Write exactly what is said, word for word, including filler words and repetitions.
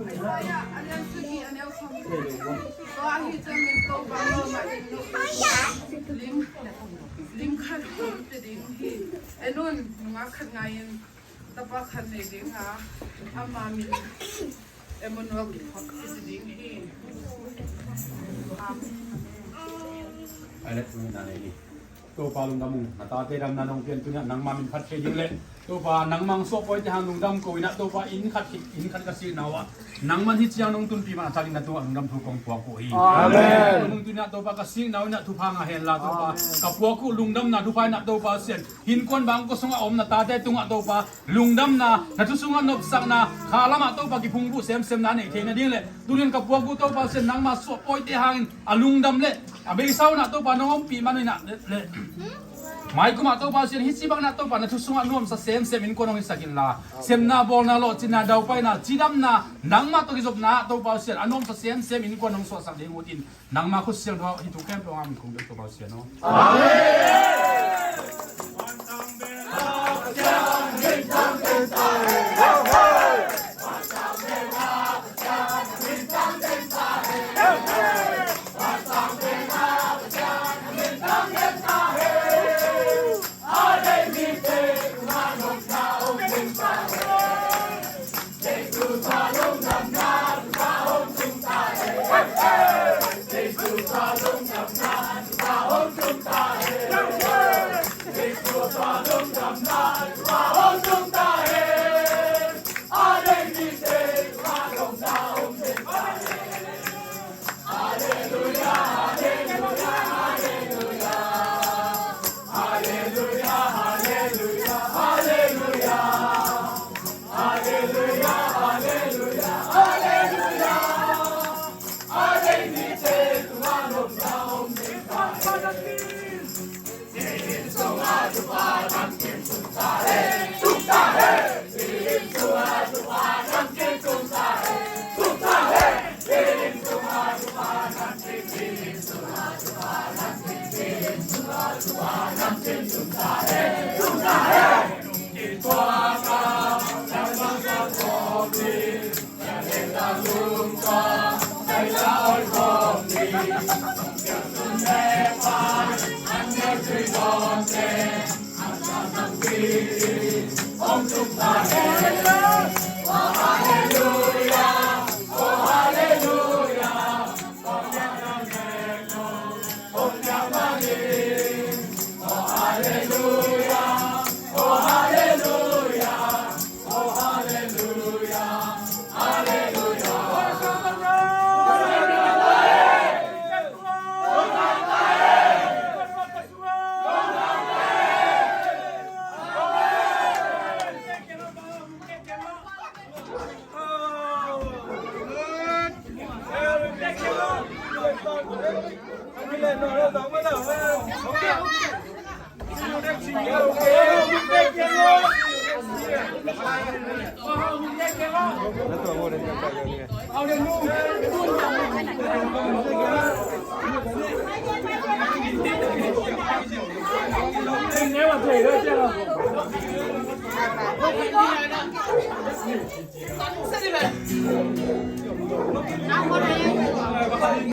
Isaiah a lian sagih a neu sawm. Tua ahih ciangin Topa lawmah in lim, lim khat hong pia ding hi. En un, nungak khat ngai-in tapa khat nei ding a, ama min Emmanuel kici ding hi. Amen. Topa lungdam ung, na tate damna nong pian tuni-ah nangma min phat thei ding le Topa nangma hong suah pawite hang lungdam ko in ah Topa inn khat khit, inn khat ka sikna uh ah nangman hih ciang nong tunpih man a takin na tungah lungdam thu kong puak uh hi. Amen. Nong tuni-ah Topa ka sikna uh in ah thupha ngah hen la Topa ka puak uh lungdamna thupha in ah Topa Sian, innkuan bang kua sungah om na tate tungah Topa lungdamna, na thu sungah nopsakna, kha lamah Topa kiphungvuh semsemna neih theihna ding le tuni-in ka puak uh Topa Sian nangma suah pawite hangin a lungdam le a beisa un ah Topa nong ompih man uh in ah le, le maikum ah Topa Sian hih ci bang in ah Topa na thu sungah nuamsa semsem innkuan hong hisak inla, semna bawlna lawhcinna daupaina cidamna nangmah tawh kizopna ah Topa Sian a nuamsa semsem innkuan hong suahsak ding uh in nangma khut siangtho hih thu khempeuh hang min kong bek Topa Sian aw.